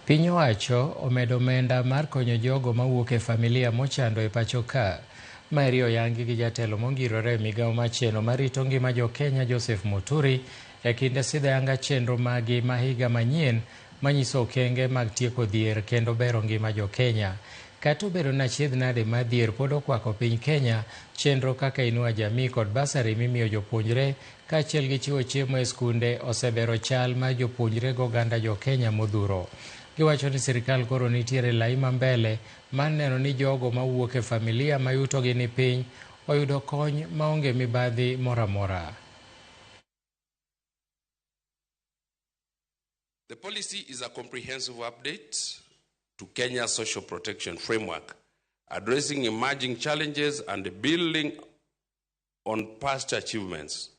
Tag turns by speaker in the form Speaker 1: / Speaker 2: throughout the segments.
Speaker 1: Piny owacho omedo omenda mar konyo jogo mawuok e familia mochando e pacho ka. Maeri oyangi gi jatelo mongirore e migawo machielo marito ngima jo-Kenya Joseph Muturi e kinde sidho ayanga chenro magi ma higa manyien manyiso okenge mag tieko dhier kendo bero ngima jo-Kenya. Kata obedo ni achiedh nade mar dhier pod okwako piny Kenya, chenro kaka Inua Jamii kod basari mimiyo jopuonjre kaachiel gi chiwo chiemo e skunde osebero chal mar jopuonjre gi oganda jo-Kenya modhuro. Giwacho ni sirikal koro nitiere lai ma mbele mar neno ni jogo mawuok e familia ma yutogi ni piny oyudo kony maonge mibadhi moro amora.
Speaker 2: The policy is a comprehensive update to Kenya's social protection framework, addressing emerging challenges and building on past achievements.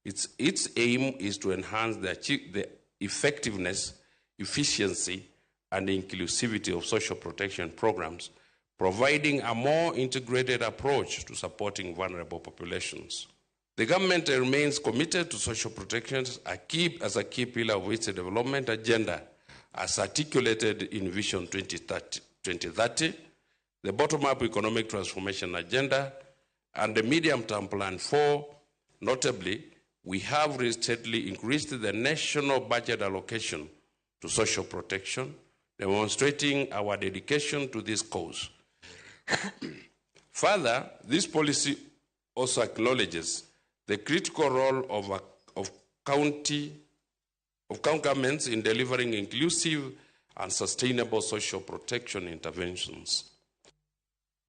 Speaker 2: Its aim is to enhance the effectiveness, efficiency, and inclusivity of social protection programs, providing a more integrated approach to supporting vulnerable populations. The government remains committed to social protection as a key pillar of its development agenda, as articulated in Vision 2030, the bottom-up economic transformation agenda, and the medium-term plan 4. Notably, we have steadily increased the national budget allocation to social protection, demonstrating our dedication to this cause. Further, this policy also acknowledges the critical role of county governments in delivering inclusive and sustainable social protection interventions.